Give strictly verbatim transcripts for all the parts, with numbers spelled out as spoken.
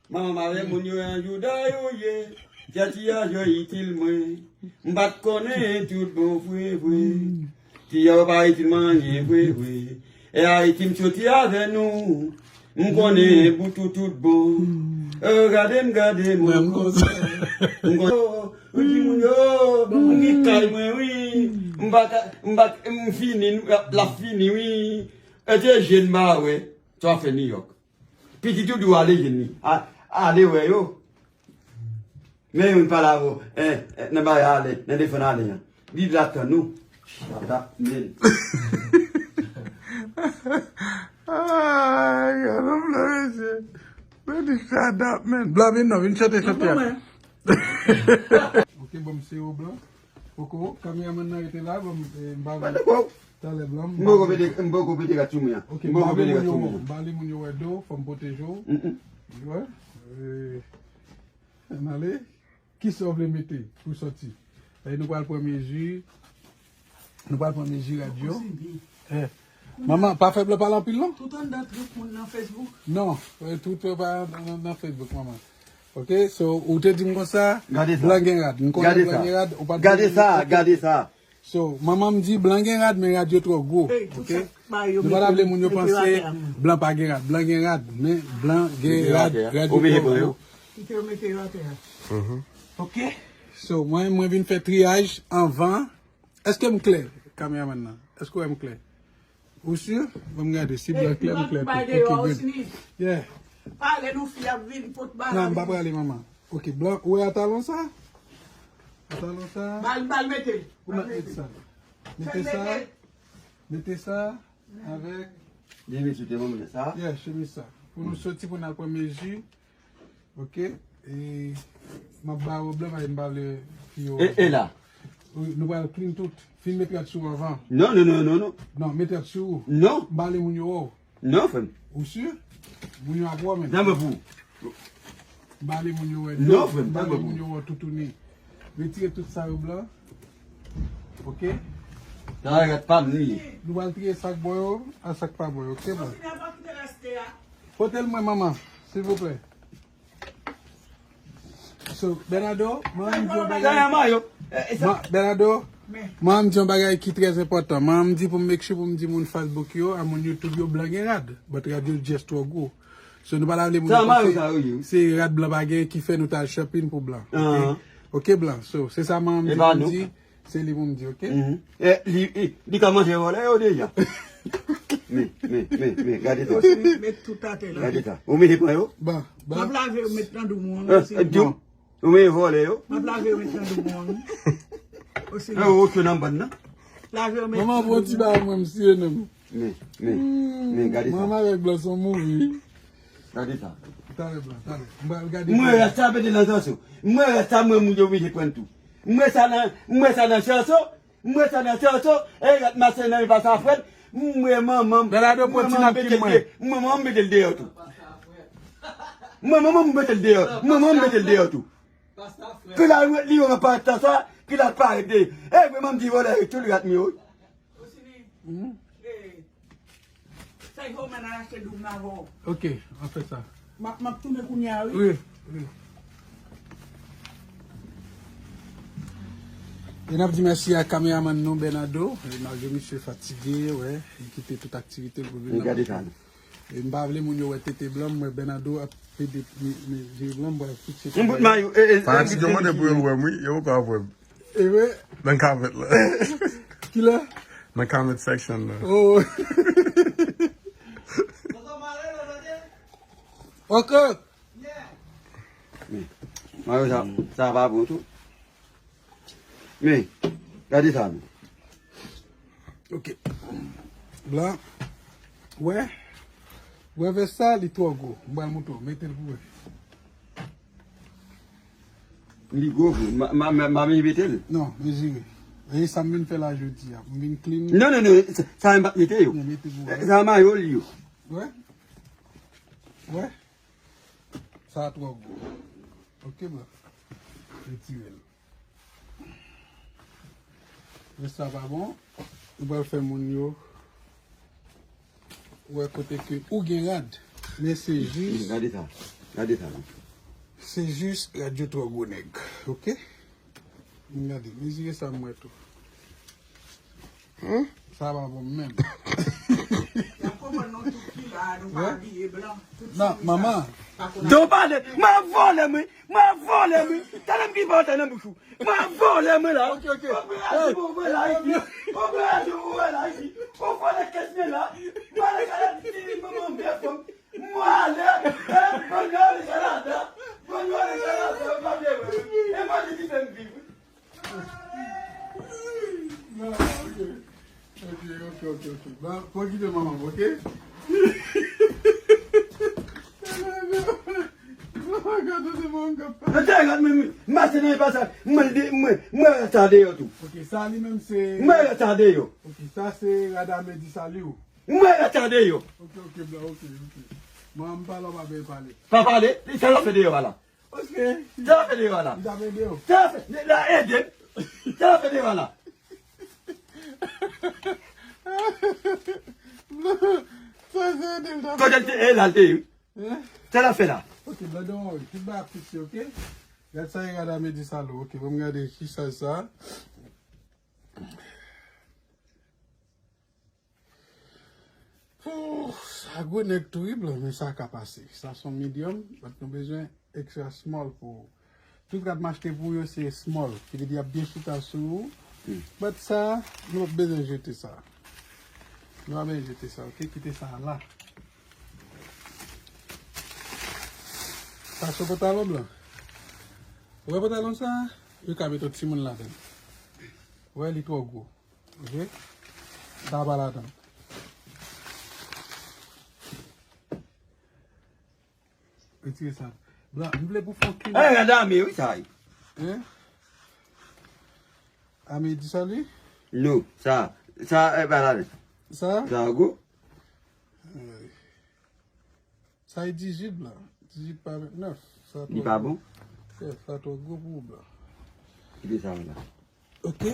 Manman mare moun yo an jouda yo ye. Tchati a jwe itil mwen. M pa t konnen tout bon vre vre. Ti a yo pa itil mwen anyen vre vre. E Ayiti m soti avè nou. M konnen bout ou tout bon. E gade m, gade m. Mwen m konsa. M konn. Ou di moun yo, m gen kay mwen wi. M pa ka, m pa, m fini, l ap fini wi. E te jèn ba wè. Sa fè New York. Pitit ou dwe ale jwenn li. A, ale wè yo. Men youn pale avè w, eh, eh, nan bagay ale, nan defann ale an. Li la tann ou. Shut up, man. Ay, gade blan, mesye. Men di shut up, man. Blan, vin non, vin chante, chante. Ok, bon, m se yo, blan. Poko, kameramann nan rete la, bon, eh, m pa vle. Talè blan, m poko pete, m poko pete rat sou mwen an. Ok, m poko pete rat sou mwen an. M ba li moun yo wè do, fò m pwoteje w. Mm, mm. Wè. Eh, ann ale. Kisa w vle mete pou sòti? Eh, nou pral pran mezi. Nou pral pran mezi rad yo. Eh, manman, pa fè blan pale anpil non. Tout anndan trip moun nan Facebook. Non, eh, tout, eh, pa nan, nan Facebook, manman. Ok, so, ou te di m konsa, blan gen rad. M konnen blan gen rad, ou pa t bezwen mete. Gade sa, gade sa. So, manman m di blan gen rad, men rad yo twò gwo. Ok? Nou pa ta vle moun yo panse blan pa gen rad. Blan gen rad, men blan gen rad, rad yo twò gwo. Kite yo mete yo atè a. Ok? So, mwen, mwen vin fè triyaj anvan. Èske m klè, kameramann nan? Èske w wè m klè? Ou si? Ban m gade si blan klè, m klè tou. Ok, good. Yeah. Pale nou fi ap vin pot bagay. Non, m pa prale, manman. Ok, blan, ou wè atalon sa? Atalon sa? Bal, bal mete. Ou mèt mete sa. Mete sa. Mete sa avèk. Demi soutyen, mwen mete sa. Yeah, chemiz sa. Pou nou soti, pou n al pran mezi. Ok? E m ap ba w blan, paske m pa vle fi yo. E, e la? Wi, nou pral clean tout. Fin met rad sou ou anvan. Non, non, non, non, non. Non, met rad sou ou. Non. M pa vle moun yo wè w. Non, frè m. Ou si? Moun yo ap wè w menm. Nan mwen pou. M pa vle moun yo wè. Non, frè m, m pa vle moun yo wè toutouni. Retire tout sa yo blan. Ok? Sa rad pa m li ye. Nou pral triye sa k bon yo, a sa k pa bon yo, ok, blan? Pote l mwen, manman, silvouplè. So, Bernardo, manman m di yon bagay. Bernardo, manman m di yon bagay ki trè enpòtan. Manman m di pou m make sure pou m di moun Facebook yo, a moun YouTube yo, blan gen rad. But rad yo just twò gwo. So, nou pa ta vle moun yo panse se rad blan pa gen ki fè nou ta al shopping pou blan. Ok? Ok, blan. So, se sa manman m di pou m di. Se li pou m di, ok? Mhm. Eh, li, li, li ka manje vòlè yo deja. Men, men, men, men, gade sa. Met tout atè la. Gade sa. Ou mete pran yo? Ban, ban. M ap lave yo met nan dou mwen, eh, osi. Eh, di w, ou mete vòlè yo? M ap lave yo met nan dou mwen. Osi. Eh, ou oke nan bann nan? Lave yo met nan dou mwen. Manman, pran ti bagay mwen, m siye nan m. Men, men, men, gade sa. Manman avèk blan se yon movie. Gade sa. Talè blan, talè. M pral gade. M wè rès sa mete nan sòso. M wè rès sa mwen moun yo oblije pran tou. M wè sa nan, m wè sa nan sòso. M wè sa nan sòso. E rès mache nan men pa sa frèt. M wè manman m. Bernardo pran ti nankin mwen. M wè manman m mete l deyò tou. M wè manman m mete l deyò. M wè manman m mete l deyò tou. Pi la li wè pa tan sa, pi la parèt de. E vre manman m di vòlè tou li rat miyo. Osini, eh, fè Roman al achte doum nan avè w. Ok, an fè sa. M ap, m ap tounen kounye a, wi. Wi, wi. E n ap di mèsi a kameramann nou, Bernardo. E malgre misye fatige, wè, li kite tout aktivite l pou vin nan. Gade sa, non. E m pa vle moun yo wè tete blan, m wè Bernardo ap pede mi-, mi-, je blan, m wè fikse. M bout mayo, eh, eh, fatige, yo mande pou yo wè m, wi, yo poko wè m. E vre? Nan comment la. Kilè? Nan comment section la. Oh. Ok. Men, mayo sa, sa pa bon tou. Men, gade sa, men. Ok. Blan. Wè. Wè vès sa, li twò gwo. M pral montre w. Mete l pou wè. Li gwo, gwo. Ma, ma, ma, ma mete l. Non, mezire. E sa m vin fè la jodi a. M vin clean. Non, non, non. Sa, sa m pa mete yo. Non, mete pou wè. Sa mayo li yo. Wè. Wè. Sa twò gwo. Ok, blan. Retire l. Men sa pa bon. Ou pral fè moun yo wè kote ke ou gen rad. Men se jis. Gade sa. Gade sa la. Se jis rad yo twò gwo nèg, oke? M gade, mezire sa m wè tou. Sa pa bon menm. Y ap konprann nou tout ki la, nou pa abiye blan. Tout Non, manman. Jan w pale, m ap vòlè mwen, m ap vòlè mwen. Tande m ki pa antre nan bouch ou. M ap vòlè mwen la. Ok, ok. Operasyon pou wè la isi. Operasyon pou wè la isi. Ou vòlè kès mwen la. M ale kay la di manman m byen fanm. M ale, e, bann yo ale sa ladan. Bann yo ale sa ladan, yo pa vle wè. E manje ki fè m viv. Non, ok. Ok, ok, ok, ok. Bon, fò kite manman m, ok? Mwen te gad men, men, mache nan pase, mwen de, mwen, mwen rete deyò tou. Ok, sa li menm se Mwen rete deyò. Ok, sa se rad a Medi Sali ou. Mwen rete deyò. Ok, ok, blan, ok, ok. Mwen m pale, w pa vle pale. Pa pale, li sa l ap fè deyò a la. Ok. Sa l ap fè deyò a la. Li t ap ede w. Sa l ap fè, la ede. Sa l ap fè deyò a la. Sa se ede l t ap Kote l te, e la l te ye. Hein? Sa l ap fè la. Ok, blan, don't worry. Tout bagay ap fikse, ok? Gad sa e rad a Medi Sali ou. Ok, ban m gade ki sa sa. Pou sa gwo nèg tou wi blan, men sa ka pase. Sa se yon medium, but nou bezwen extra small pou ou. Tout rad m achte pou yo se small, ki vle di y ap byen chita sou ou. Hmm. But sa, nou p ap bezwen jete sa. Nou pa bezwen jete sa, ok? Kite sa la. Sa se pantalon blan. Ou wè pantalon sa? Yo ka mete yon timoun ladan l. Ou wè, li twò gwo. Ok? Sa pa ladan. Retire sa. Blan, m vle pou fon ki Ay, gade ame, wi, sa ye. Hein? Ame di sa li? Non, sa, sa, e, pa ladan. Sa? Sa gwo? Ay. Sa e dizuit blan. Dizuit pa vennèf. Sa Li twò pa gwo. Bon? Yeah, sa twò gwo pou ou blan. Kite sa la. Ok.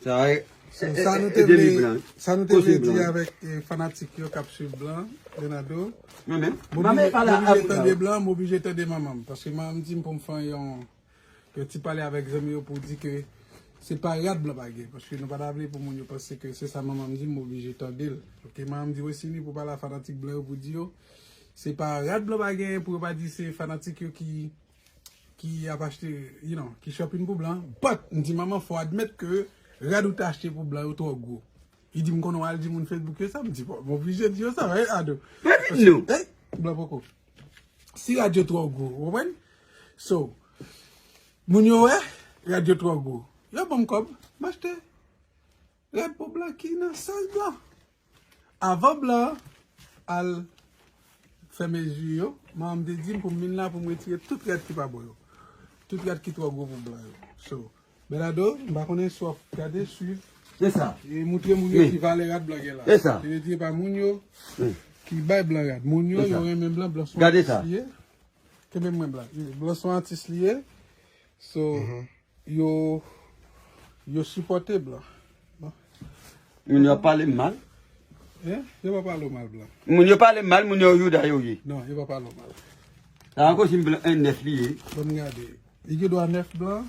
Sa e, So, e, sa e, nou e te vle, demi blan. Sa nou te vle Kosin di blan. Avèk, e, fanatik yo k ap swiv blan, Bernardo. Mwen menm. M oblije, m oblije tande blan, m oblije tande manman m. Paske manman m di m pou m fè yon Yon ti pale avèk zanmi yo pou di ke se pa rad blan pa gen, paske nou pa ta vle pou moun yo panse ke se sa manman m di m, m oblije tande l. Ok, manman m di Wesini pou pale a fanatik blan yo pou di yo, se pa rad blan pa gen, pou yo pa di se fanatik yo ki, ki ap achte, you know, ki shopping pou blan. But, m di manman, fò admèt ke rad ou te achte pou blan yo twò gwo. Li di m konnen w al di moun Facebook yo sa, m di, bon, m oblije di yo sa, right, Ado? Paske, hey, blan poko. Si rad yo twò gwo, ou konprann? So, moun yo wè, rad yo twò gwo. Yo ban m kòb, m achte rad pou blan ki nan size blan. Avan blan al fè mezi yo, manman m te di m pou m vin la pou m retire tout rad ki pa bon yo. Tout rad ki twò gwo pou blan yo. So, Bernardo, m pa konnen si w ap gade, swiv. Se sa. E moutre moun yo ki valè rad blan gen la. Se sa. Ki vle di e pa moun yo ki bay blan rad. Moun yo, yo renmen blan, blan se yon atis li ye. Kenbe mwen blan. Blan se yon atis li ye. So, yo, yo sipòte blan. Bon. Moun yo ap pale m mal. Hein? Yo pa pale w mal blan. Moun yo pale m mal, moun yo Youda yo ye. Non, yo pa pale w mal. Sa ankò si m blan, en nèf li ye. Ban m gade. Li gen dwa nèf blan,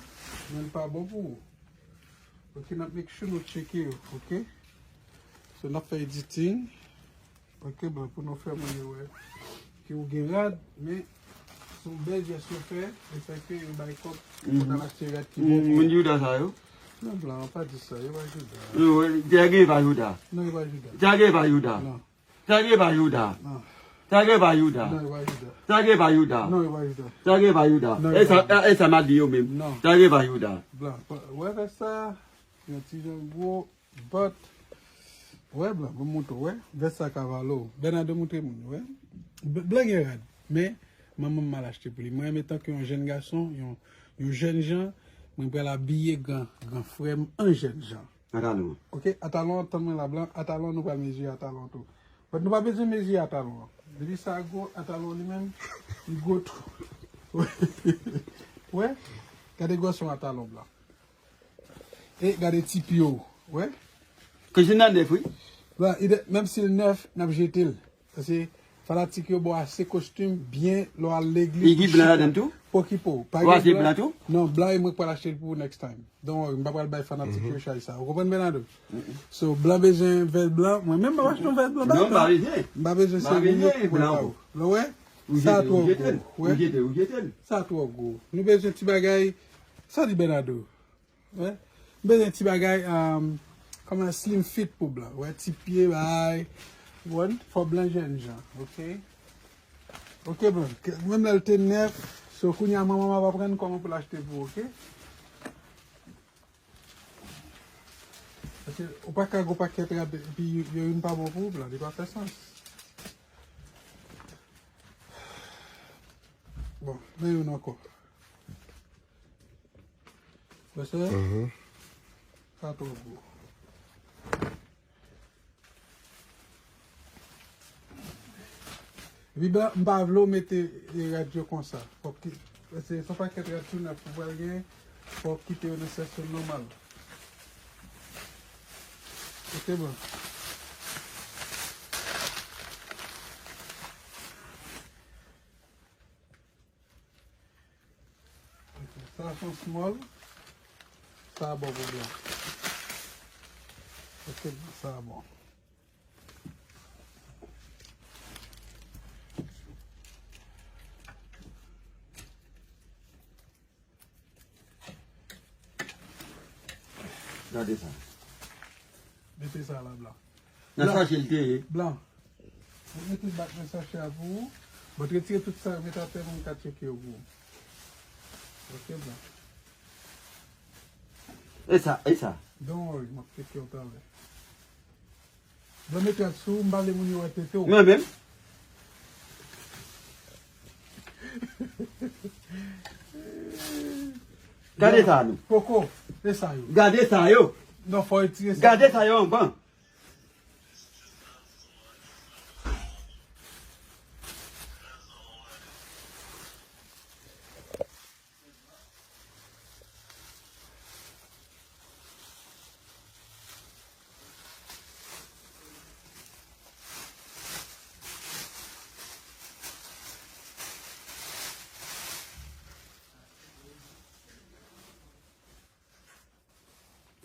men l pa bon pou ou. Ok, n ap make sure nou tcheke yo, ok? So, n ap fè editing. Ok, blan, pou nou fè moun yo wè ke ou gen rad, men se yon bèl jès yo fè, le fè ke yo bay kòb pou n al achte rad ki bon pou ou. Moun Youda sa yo? Non, blan, pa di sa, yo pa Youda. Yo, yo, yo pa Youda. Non, yo pa Youda. Yo pa Youda. Non. Sa gen pa Youda. Non. Sa gen pa Youda. Non, yo pa Youda. Sa gen pa Youda. Non, yo pa Youda. Sa gen pa Youda. Non, yo pa Youda. E sa, e sa m a di yo menm. Non. Sa gen pa Youda. Blan, pa, wè vès sa, yon ti jan gwo, but, wè blan, bon mouton, wè. Vès sa ka vale w. Bernardo moutre moun, wè. B-, blan gen rad, men manman m mal achte pou li. Mwen menm, antanke yon jèn gason, yon, yon jèn jan, mwen pral abiye gran, gran frè m an jèn jan. Atalon an. Ok, atalon an, tann mwen la blan, atalon an, nou pral mezire atalon an tou. But nou pa bezwen mezire atalon an. Depi sa gwo, atalon an li menm, li gwo tou. Wè? Gade gwosè yon atalon blan. E gade ti pye w, wè? Kouzin nan nèf, wi. Blan, menm si l nèf, n ap jete l. Paske fanatik yo ba w ase kostim, byen, lè w al legliz. Li gen blan ladan l tou? Pou okipe w. Pa gen blan tou? Non, blan e mwen k pral achte l pou ou next time. Don't worry, m pa pral bay fanatik yo chay sa. Ou konprann, Bernardo? So, blan bezwen vèl blan. Mwen menm, m ap achte yon vèl blan. Non, m pa bezwen. M pa bezwen, se ou yo pou mwen la. Ou wè? Sa twò gwo. Ou jete l. Sa twò gwo. Nou bezwen ti bagay. Sa di, Bernardo? Wè. M bezwen ti bagay, um, kòman slim fit pou blan. Wè, ti pye bay. Ou konprann? Fò blan jèn jan, oke? Oke, blan. Menm lè l te nèf, so kounye a manman m ap aprann kòman pou l achte pou ou, oke? Paske ou pa ka gon pakèt rad epi yo, yo youn pa bon pou ou, blan, li pa fè sans. Bon, men youn ankò. Wè sa? Sa twò gwo. Epi blan, m pa vle w mete, e, rad yo konsa. Fòk ki, se, se yon pakèt rad tou nèf ou pral gen, fòk kite yo nan sèksyon nòmal. Oke, blan. Sa se yon small. Sa bon pou blan. Oke, sa bon. Gade sa. Mete sa la, blan. Nan sachè l te ye. Blan. Mwen mete bak nan sachè a pou ou. Mwen retire tout sa yo met atè pou m ka tcheke yo pou ou. Oke, blan. E sa, e sa. Don't worry, m ap tcheke yo talè. Blan, mete rad sou ou, m pa vle moun yo wè tete w. Mwen menm. Gade sa nou. Poko, e sa yo. Gade sa yo. Non, fò retire sa. Gade sa yo anvan.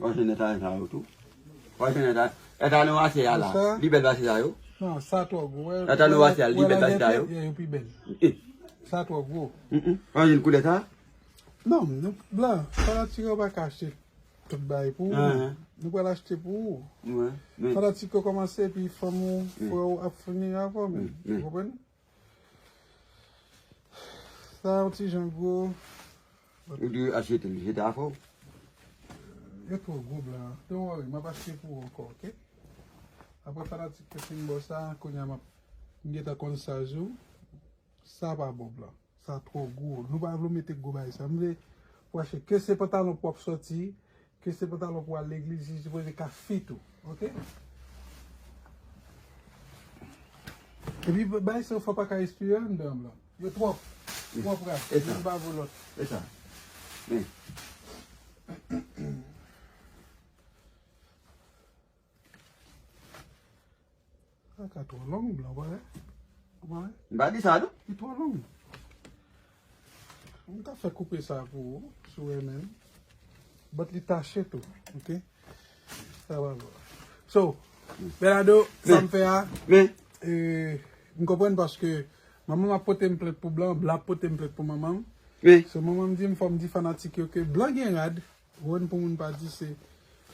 Ou jwenn nan talè sa yo tou. Ou jwenn nan talè. Talè nou achte a la. Li bèl pase sa yo. Non, sa twò gwo. Talè nou achte a, li bèl pase sa yo. Yo pi bèl. Sa twò gwo. Ou jwenn koulè sa? Non, nou, blan, fanatik yo pa ka achte tout bagay pou ou. Nou pral achte pou ou. Fanatik yo kòmanse, epi fanm ou, frè ou ap fini avan menm. Ou konprann? Sa yon ti jan gwo. Ou dwe achte l, jete afè w. Yo twò gwo, blan. Don't worry, m ap achte pou ou ankò, oke? Apre fanatik yo fin ba w sa, kounye a m ap, m gentan konn saj ou. Sa pa bon, blan. Sa twò gwo. Nou pa vle w mete gwo bagay sa. M vle pou achte ke se pantalon pou w ap sòti, ke se pantalon pou w al legliz, li sipoze ka fit ou. Oke? Epi bagay sa yo fò pa ka espiye anndan, blan. Yo twòp. Twòp ras. Youn pa vo lòt. E sa. Men. Sa ka twò long, blan, ou pa wè? Ou pa wè? M pa di sa, non. Li twò long. M ta fè koupe sa pou ou, si w renmen. But li tache tou, oke? Sa pa bon. So, Bernardo, sa m fè a, e, m konprann paske manman m ap pote m plent pou blan, blan ap pote m plent pou manman m. So, manman m di m, fò m di fanatik yo ke blan gen rad, Ou konprann, pou moun pa di se,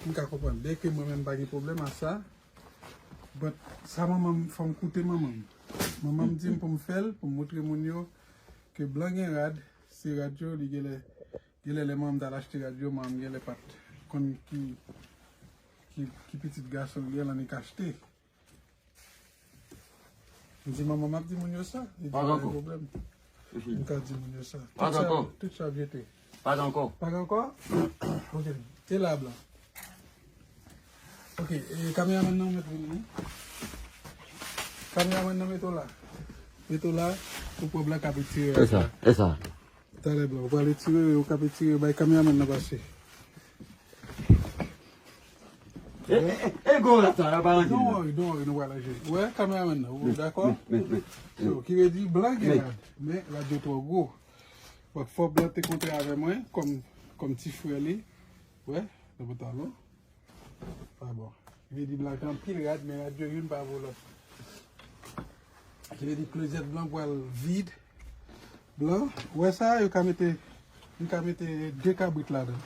m ka konprann. Byenke mwen menm m pa gen pwoblèm ak sa, but sa manman m, fò m koute manman m. Manman m di m pou m fè l, pou m montre moun yo ke blan gen rad, se rad yo, li genlè, genlè lè manman m t al achte rad yo, manman m genlè pa t konn ki, ki, ki pitit gason l ye, l annik achte. M di manman m ap di moun yo sa. Li di pa gen pwoblèm. M ka di moun yo sa. Tout sa, tout sa jete. Pa gen ankò? Pa gen ankò? Ok. E la, blan. Ok, e, kameraman nan, mèt vini. Kameraman nan, mete w la. Mete w la, pou pran blan k ap etire. E sa, e sa. Talè blan, ou pral etire, ou k ap etire, bay kameraman nan pase. E, e, e, e. Gwo rad sa, yo pa ranje. Don't worry, don't worry, nou pral ranje. Ou wè, kameramann nan, ou dakò? Men, men, men. So, ki vle di, blan gen rad, men rad yo twò gwo. But fò blan te kontre avè mwen, kòm, kòm ti frè li. Ou wè, nan pantalon. Pa bon. Ki vle di blan gen anpil rad, men rad yo youn pa vo lòt. Ki vle di klozèt blan pral vid. Blan, ou wè sa, yo ka mete, yo ka mete de kabrit ladan.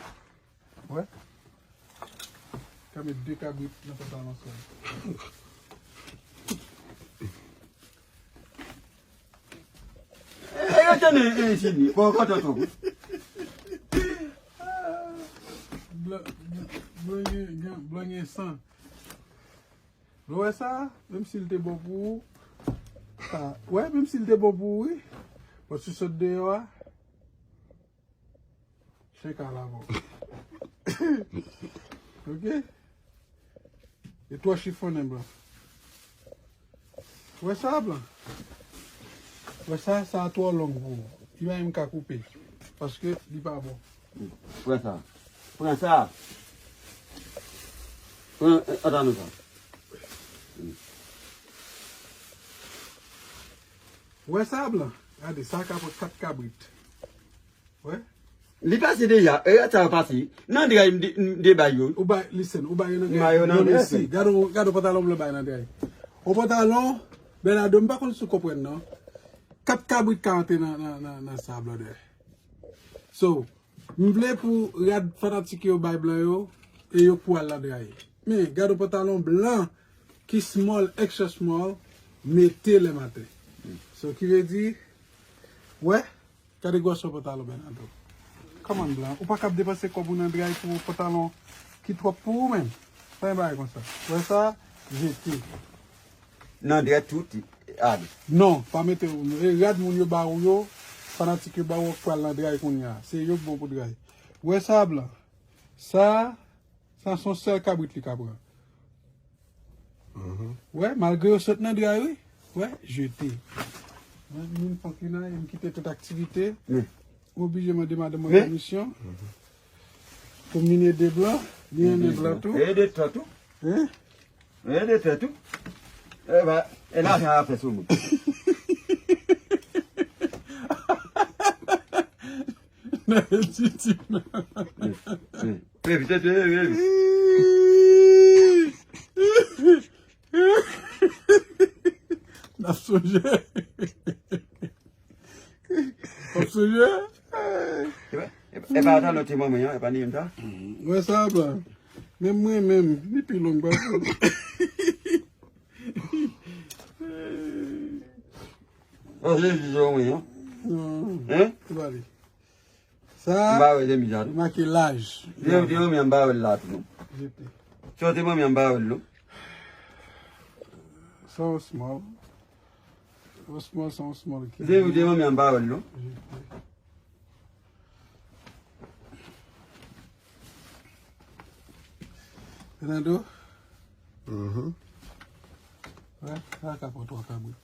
Ou wè? Yo ka mete de kabrit nan pantalon sa. E, e, tande, e, Sidney, bon, kontan tou. Blan, blan gen, gen, blan gen san. Ou wè sa? Menm si l te bon pou ou, sa, wè, menm si l te bon pou ou, wi. Bon, si w sot deyò a, chen ka la bon. Ok? E twò chifonnen blan. Wè sa, blan? Wè sa, sa twò long pou ou. Li pa menm ka koupe. Paske li pa bon. Pran sa. Pran sa. Pran, eh, antann sa. Wè sa, blan? Gade, sa ka pran kat kabrit. Wè. Li pase deja, e sa yo pase. Nan dray m de, m de bay yo. Ou bay, listen, ou bay yo nan dray. M bay yo nan dray. Gade, gade pantalon blan bay nan dray. Yon pantalon, Bernardo, m pa konn si w konprann non. Kat kabrit ka antre nan, nan, nan, nan sa, brother. So, m vle pou rad fanatik yo bay blan yo, e yo pou al nan dray. Men, gade yon pantalon blan ki small, extra small, mete lè maten. So, ki vle di, wè, Gade gwosè pantalon Bernardo. Come on, blan. Ou pa kab depanse kòb ou nan dray pou pantalon ki twòp pou ou menm. Pa gen bagay konsa. Wè sa, jete. Nan dray tout, ale. Non, pa mete ou. E rad moun yo ba ou yo, fanatik yo ba ou, pral nan dray kounye a. Se yo k bon pou dray. Wè sa, blan. Sa, Sa se yon sèl kabrit li ka pran. Wè, malgre yo sot nan dray, wi. Wè, jete. Mwen, vin fòk vin la, e m kite tout aktivite. M oblije mande madanm mwen pèmisyon. Pou m vin ede blan, li renmen blan tou. E de tan tou. Hein? E de tan tou. E ba, e lajan a fè sou moun. Nan etid nan. N ap sonje. N ap sonje. E pa, e pa, e pa atann ti manman an, e pa ni youn sa. Wè sa, pa. Menm mwen menm, li pi long pase. An, se jis yon mwen, an. Hein? Sa. M pa wè, se bizar. Make laj. Se yon, se yon mwen, m pa wè l la tou, non. Jete. Se yon, se mwen, m pa wè l, non. Sa yon small. Yon small, sa yon small ki. Se yon, se yon mwen, m pa wè l, non. Jete. Fernando? Mhm. Wè, sa ka pran twa kabrit.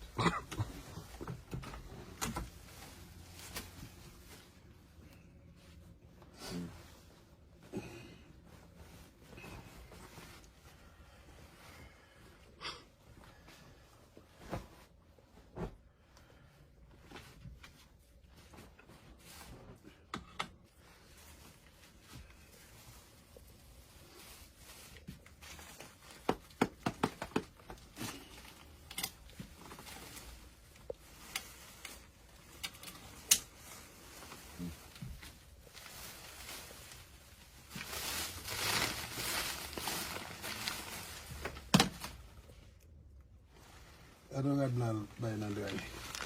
Gade yon rad blan bay nan dray.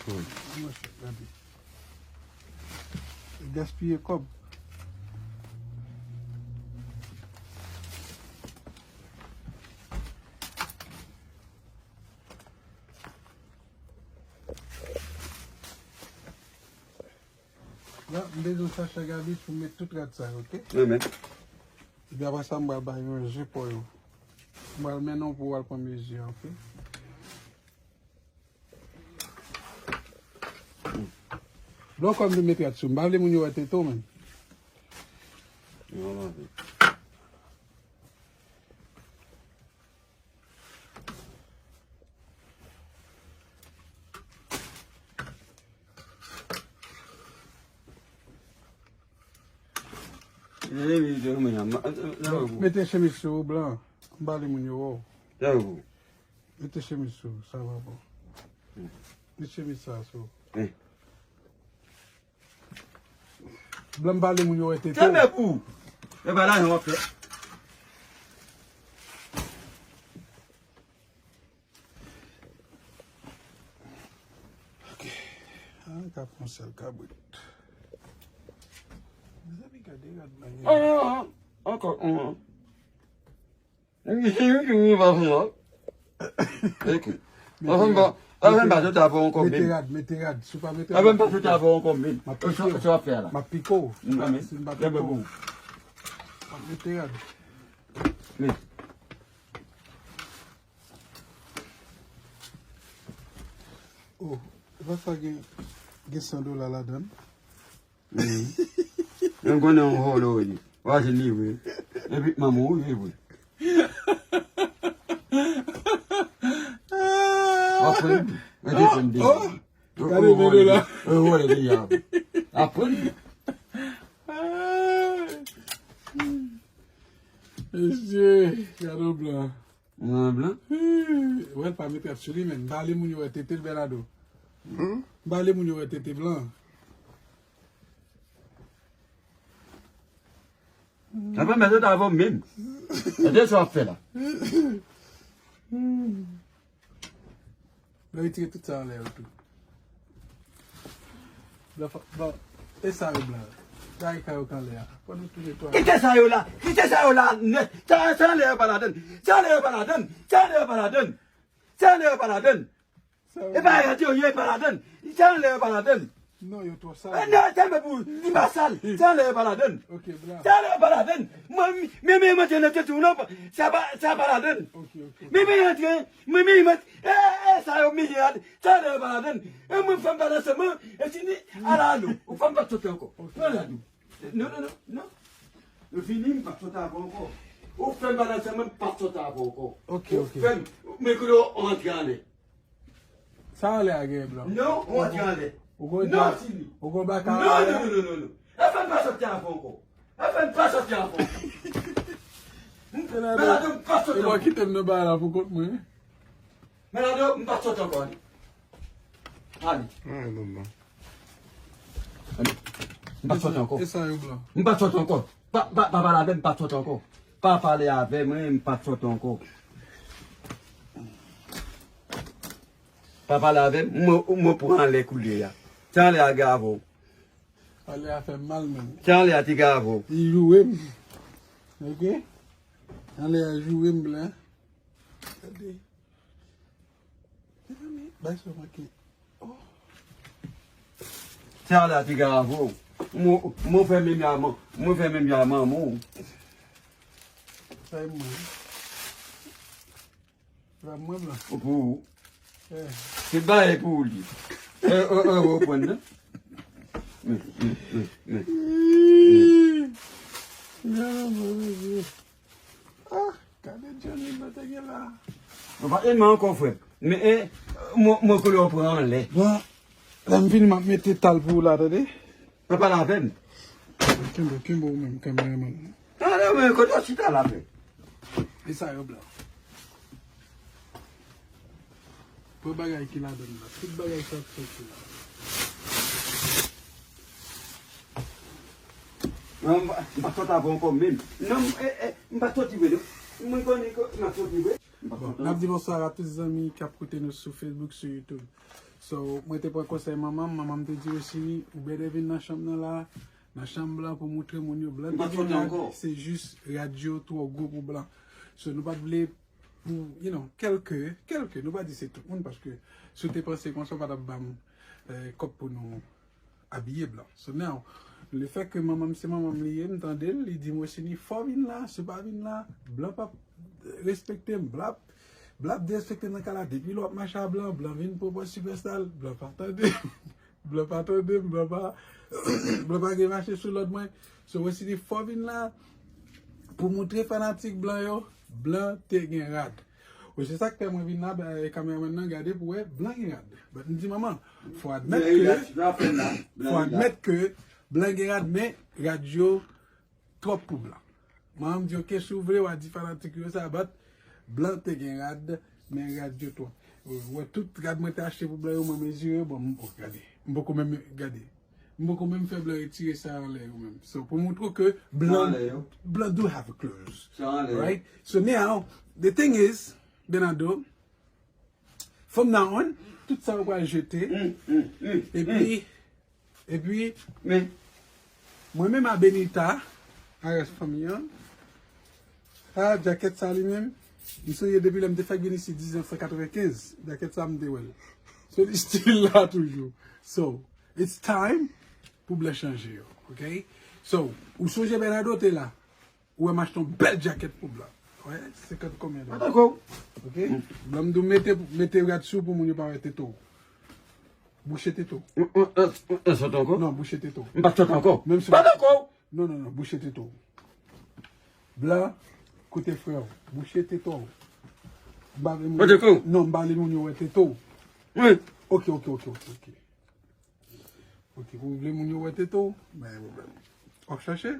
Hmm. Monchè, gade. Gaspiye kòb. La, m bezwen sachè gabich pou m met tout rad sa yo, ok? Wi, men. Epi apre sa, m pral bay mezi pou yo. M pral mennen w pou w al pran mezi a, ok? Lè w kòm vin met rad sou m, m pa vle moun yo wè tete w, men. Non, non. Mete chemiz sou ou, blan. M ba li moun yo, wè w. Mete chemiz sou ou, sa va bon. Met chemiz sa sou ou. Blan, m ba li moun yo wè tete w. Kenbe pou. E pa lajan w ap fè. Ok. Ah, ka pran sèl kabrit. Mezanmi, gade rad manyè. Ah, ah, ah. Ankò, ah. Li se li ki vin pase la. Ok. Mete rad. Mete rad, mete rad. Si w pa mete rad, m ap pike w. M ap pike w. Si m pa pike w, m ap mete rad. Oh, e pa sa gen, gen san dola ladan l? Wi. Menm konnen yon vòlò wi. Wa jwenn li vre. Epi manman w ye vre. W ap pran li. Mwen te konn deja. Gade men do la. Yon vòlò deja. W ap pran li. Mesye, gade yon blan. Mwen blan. Wè l pa mete ap sou li, men. M pa vle moun yo wè tete l, Bernardo. M pa vle moun yo wè tete blan. Sa pa mèt avè w menm. Gade sa w ap fè la. Mwen retire tout sa anlè yo tou. Blan, blan, e sa yo blan. Gade kay yo k anlè a. Fò nou tou netwaye. Kite sa yo la. Kite sa yo la nèt. Sa, sa anlè yo pa ladann. Sa anlè yo pa ladann. Sa anlè yo pa ladann. Sa anlè yo pa ladann. E pa rad yo ye pa ladann. Sa anlè yo pa ladann. Non, yo twò sal. Non, sa mèt pou li pa sal. Sa anlè yo pa ladann. Ok, blan. Sa anlè yo pa ladann. Mwen, men, men, mwen te nan tete w non. Sa pa, sa pa ladann. Ok, ok. Men, men, antre. Mwen, men, mwen, e, e, sa yo, men, sa anlè yo pa ladann. E mwen, fè m pa nan seman. E fini, ala nou. Ou fè m pa soti ankò. Ok. Non, ala nou. Non, non, non, non. Yo fini, m pa soti avè w ankò. Ou fè m pa nan seman, m pa soti avè w ankò. Ok, ok. Ou fè m, men kote w antre anlè. Sa anlè a gen blan? Non, ou antre anlè. Ou gon, non, Sini. Ou gon baka anlè a? Non, non, non, non, non. E fè m pa soti avè w ankò. E fè m pa soti avè w ankò. Bernardo, m pa soti avè w. E mwen kite m nan bagay la pou kont mwen. Bernardo, m pa soti ankò, ale. Ale. Ale, blan. Ale. M pa soti ankò. E sa yo blan? M pa soti ankò. Pa, pa, pa pale avè m, m pa soti ankò. Pa pale avè mwen, m pa soti ankò. Pa pale avè m, mwen, mwen pran anlè koulye a. Se anlè a gen avè w. Anlè a fè m mal menm. Se anlè a te gen avè w. Li joure m. Ok? Anlè a joure m blan. Gade. Mezanmi, bay sa manke. Oh. Se anlè a te gen avè w. Mwen, mwen fè menm jan a man, mwen fè menm jan a manman w. Sa e mwen. Sa mwen blan. Ou pou ou. Eh. Se bagay pou ou li. Eh, eh, eh, ou konn nan. Men, men, men, men. Gade Johnny nan te gen la. Ou pa enmen ankò, frè. Men, eh, mwen, mwen koulye w pran anlè. Bon, lè m vini, m ap mete tal pou ou la, tande? Pa pale avè m. Kenbe, kenbe ou menm, kameraman. Tande, men, kote w chita la, frè? E sa yo blan. Pou bagay ki ladann la. Tout bagay sa k soti la. Non, m pa, m pa sot avè w ankò menm. Non, m, eh, eh, m pa soti vre, non. Mwen konnen ke m ap soti vre. M pa sot. Bon, n ap di bonswa a tout zanmi k ap koute nou sou Facebook, sou YouTube. So, mwen te pran konsèy manman m, manman m te di Wesini, ou bèlè vin nan chanm nan la, nan chanm blan pou moutre moun yo blan te gen rad, se jis rad yo twò gwo pou blan. So, nou pa t vle pou, you know, kèlke, kèlke, nou pa di se tout moun, paske si w te panse konsa, w pa t ap ban m, eh, kòb pou nou abiye blan. So now, le fè ke manman m se manman m li ye, m tande l, li di m, Wesini, fò w vin la, si w pa vin la, blan p ap respekte m, blan, blan ap derespekte m nan kay la, depi lè w ap mache a blan, blan vin pran pòz sipèstal, blan pa tande m. Blan pa tande m, blan pa, blan pa gen mache sou lòd mwen. So, Wesini, fò w vin la pou moutre fanatik blan yo, blan te gen rad. Ou se sa k fè mwen vin la, ba, kameramann nan gade pou wè blan gen rad. But m di manman, fò admèt ke, fò admèt ke blan gen rad, men rad yo twòp pou blan. Mwen, m di, ok, si w vle, w a di fanatik yo sa, but blan te gen rad, men rad yo twòp. Ou wè, tout rad mwen te achte pou blan yo, mwen mezire, bon, m, oh, gade. M poko menm, gade. M poko menm fè blan retire sa anlè yo menm. So, pou montre ke blan, blan do have clothes. Right? So now, the thing is, Bernardo, from now on, tout sa yo pral jete. Epi, epi, mwen menm a Benita, a rès fanmi an, a, djakèt sa li menm, m sonje depi lè m te fèk vin isi diznèf san katrevenkenz, djakèt sa m te wè l. So, li still la toujou. So, it's time pou blan chanje yo, ok? So, ou sonje Bernardo te la, ou wè m achte yon bèl djakèt pou blan. Wè, senkant konbyen dola. Atako. Ok? Blan m di w mete, mete rad sou pou moun yo pa wè tete w. Bouche tete w. Ou, ou, ou, ou sot ankò? Non, bouche tete w. M pa sot ankò. Menm si... Pa dakò. Non, non, non, bouche tete w. Blan, koute frè w. Bouche tete w. M pa vle moun... Kote frè w? Non, m pa vle moun yo wè tete w. Wi. Ok, ok, ok, ok, ok. Ok, ou vle moun yo wè tete w? Pa gen pwoblèm. W ap chache?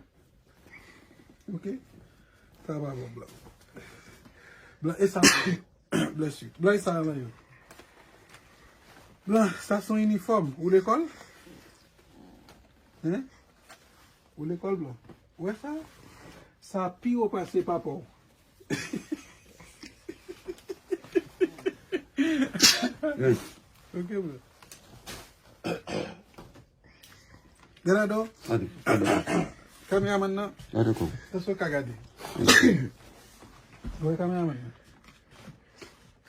Ok. Sa pa bon, blan. Blan, e sa, bless you. Blan, e sa, blan yo. Blan, sa se yon inifòm. Ou lekòl? Hein? Ou lekòl, blan? Ou wè sa? Sa pi wo pase papa w. Ok, blan. Bernardo. Gade, gade. Kameraman nan. Gade kon. Èske w ka gade? Gade kameraman nan.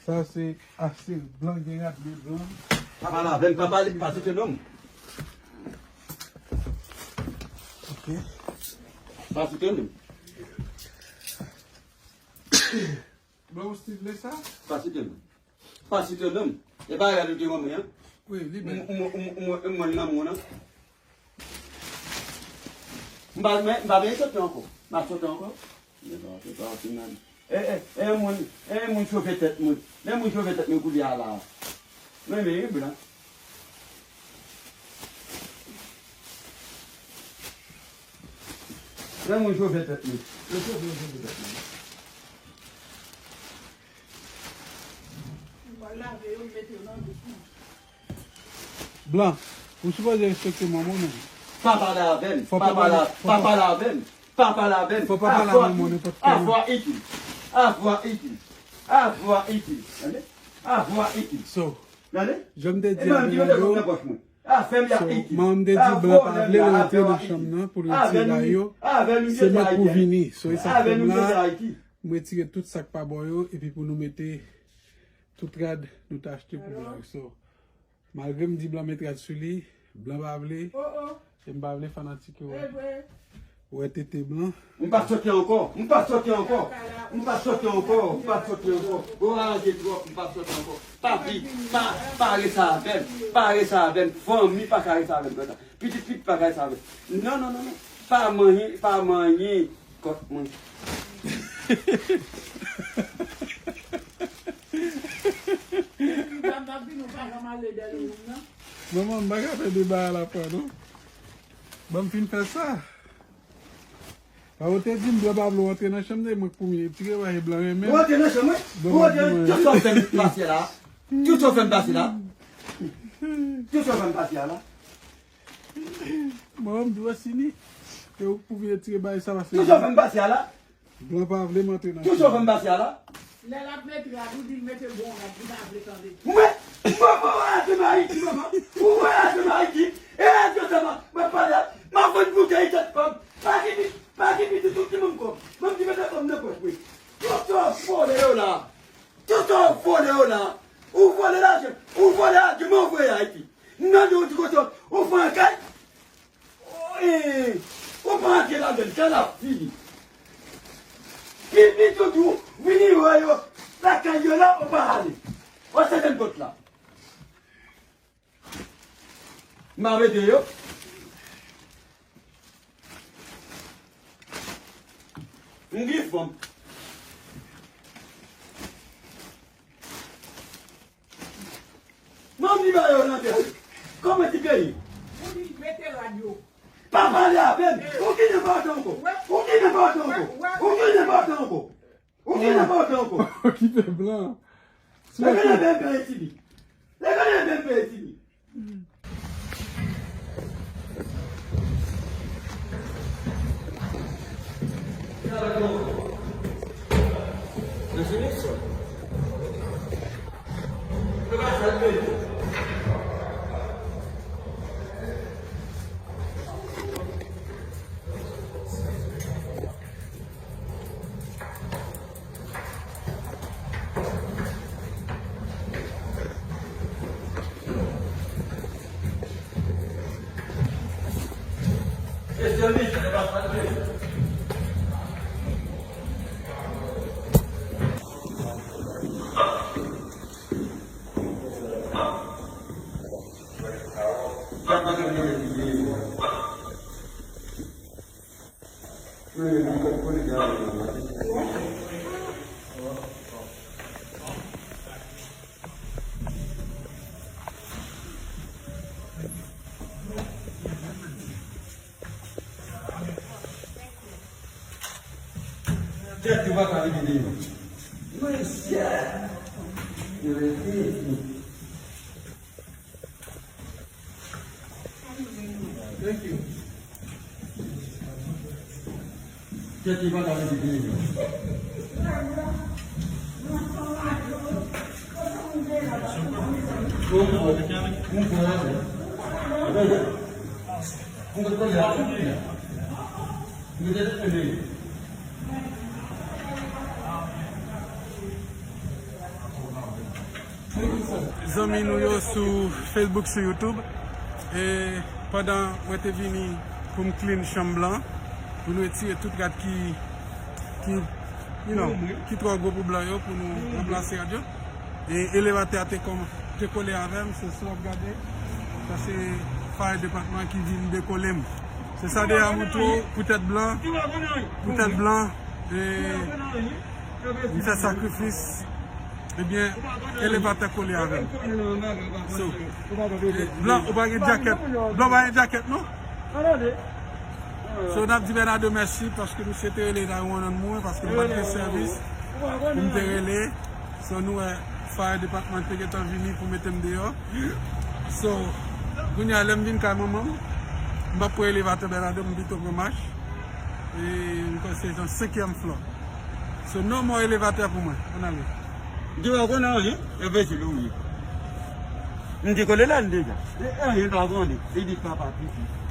Sa se ase blan, gen rad blan. Pa pale avè m, pa pale, pa site non m. Ok. Pa site non m. Blan, ou still vle sa? Pa site non m. Pa site non m. E pa rad ou te ban mwen an? Wi, li bèl. M, m, m, m, m, m, nan moun an. M pa, m, m pa vle sote ankò. M ap sote ankò. E, e, e, moun, e, moun chofe tèt mwen. Lè moun chofe tèt mwen koulye a la. Men, men, blan. Lè moun chofe tèt mwen. Yo chofe, yo chofe tèt mwen. Blan, ou sipoze respekte manman w menm. Pa pale avè m. Fò pa pale, pa pale avè m. Pa pale avè m. Fò pa pale a manman w nenpòt kòman. Avwa itil. Avwa itil. Avwa itil. Tande? Avwa itil. So, tande? Jan m te di a Bernardo, so, manman m te di blan pa vle l rantre nan chanm nan pou l retire bagay yo. Se mwen k pou vini. So, e sa k fè m la. M retire tout sa k pa bò yo, epi pou nou mete tout rad nou t achte pou blan yo. So, malgre m di blan met rad sou li, blan pa vle, e m pa vle fanatik yo wè tete blan. M pa sote ankò, m pa sote ankò, m pa sote ankò, m pa sote ankò. Ou raje twòp, m pa sote ankò. Papi, pa, pa rete avè m, pa rete avè m. Fanmi pa ka rete avè m konsa. Pitit pitit pa ka rete avè m. Non, non, non, non. Pa manyen, pa manyen. Kòt mwen. Manman, m pa ka fè deba a la fwa, non. Ban m fin fè sa. Sa ou te di m, blan pa vle w antre nan chanm, se mwen k pou m retire, paske blan renmen m. Ou antre nan chanm, wi. Ou antre nan chanm, tout sa w fè m pase la. Tout sa w fè m pase la. Tout sa w fè m pase a la. Manman m di w sini. E ou k pou vin retire bagay sa pase. Tout sa w fè m pase a la. Blan pa vle m antre nan chanm. Tout sa w fè m pase a la. Lè l ap mete rad, ou di l mete bon rad, li pa vle tande. Mwen, mwen, mwen, mwen, atè m Ayiti, manman. Ou wè atè m Ayiti. E radyo sa, mwen, mwen pale a. M ap vann boutèy tèt fanm. Pa ki pi, pa ki pi di tout ki moun kòb. Mwen m di mete fanm nan pòch, wi. Tout sa w vòlè yo la. Tout sa w vòlè yo la. Ou vòlè lajan. Ou vòlè lajan, men ou voye Ayiti. Nan de ou ti kote, ou pran kay. Ou, eh, ou pa antre ladan l, kay la fini. Pitit ou tou, vini wè yo, lakay yo la, ou pa ale. Ou se sèten pòt la. M pa mete yo. M gen fanm. Manmi ba yo nan tèt. Kòman ti peyi? Ou di mete rad yo. Pa pale avè m. Ou ki nenpòt ankò. Ou ki nenpòt ankò. Ou ki nenpòt ankò. Ou ki nenpòt ankò. Okipe blan. Lè gade blan etini. Lè gade blan etini. Tèt yo pa ka rive deyò. Mesye! Yo rete. Thank you. Tèt li pa ka rete deyò. Bon, bon, bon, bon. Zanmi nou yo sou Facebook, sou YouTube. E pandan mwen te vini pou m clean chanm blan, pou nou retire tout rad ki, ki, you know, ki twò gwo pou blan yo, pou nou ranplase rad yo. E elevatè a te kòm, dekole avè m, se sa w ap gade. Sa se fire department ki vin dekole m. Se sa de a moutre w, poutèt blan, poutèt blan, e m fè sakrifis, ebyen, elevatè kole avè m. So, e, blan, ou pa gen djakèt? Blan, ou pa gen djakèt, non? So, n ap di Bernardo mèsi paske misye te rele nine one one mwen, paske m pa t gen sèvis pou m te rele. So, nou wè, fire department te gentan vini pou mete m deyò. So, kounye a, lè m vin kay manman m, m p ap pran elevatè Bernardo, m pito pran mach. E m kwè se jan senkyèm flò. So, no more elevatè pou mwen. Ann ale. M te pa konnen anyen, e vezi lou ye. M te kole la, m deja. E anyen pa konnen. E di papa piti.